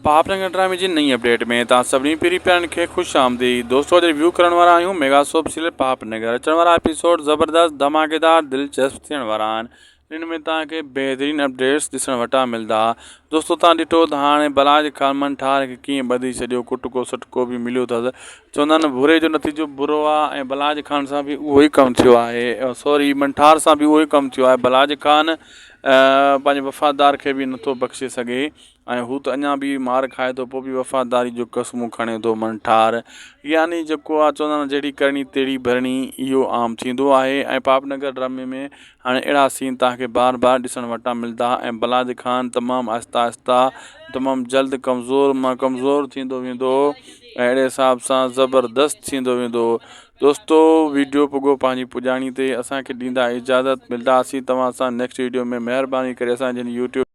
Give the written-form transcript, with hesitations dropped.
پاپ رنگ ڊرامي جي نئين اپڊيٽ ۾ توهان سڀني پيري پيارن کي خوش آمديد دوستو اڄ ريويو ڪرڻ وارا آهيون ميگا سوپ سيريل پاپ نگر اچڻ وارا ايپيسوڊ زبردست ڌماڪيدار دلچسپ ٿيڻ وارا آهن ان ۾ توهان کي بهترين اپڊيٽس ڏسڻ وٽان ملدا دوستو توهان ڏٺو ته هاڻي بلاج خان منٺار کي ڪيئن ٻڌي ڇڏيو ڪٽڪو سٽڪو به مليو اٿس چوندا آهن بري جو نتيجو برو آهي ۽ بلاج خان سان به اهو ئي ڪم ٿيو آهي سوري منٺار سان به اهو ئي ڪم ٿيو آهي بلاج خان پنهنجي وفادار کي به نٿو بخشي سگهي ۽ هو ته اڃا به مار کائي ٿو پوء به وفاداري جو قسمون کڻي ٿو منٺار يعني جيڪو آ چوندا آهن جهڙي ڪرڻي تهڙي ڀرڻي اهو عام ٿيندو آهي ۽ پاپ نگر ڊرامي ۾ هاڻي اهڙا سين توهان کي بار بار ڏسڻ وٽان ملدا ۽ بلاج خان تمام آهسته آهسته تمام جلد ڪمزور مان ڪمزور ٿيندو ويندو ۽ اهڙي حساب سان زبردست ٿيندو ويندو دوستو ويڊيو پڳو پنهنجي پڄاڻي تي اسان کي ڏيندا اجازت ملداسين توهان سان نيڪسٽ ويڊيو ۾ مهرباني ڪري اسان جي يوٽيوب.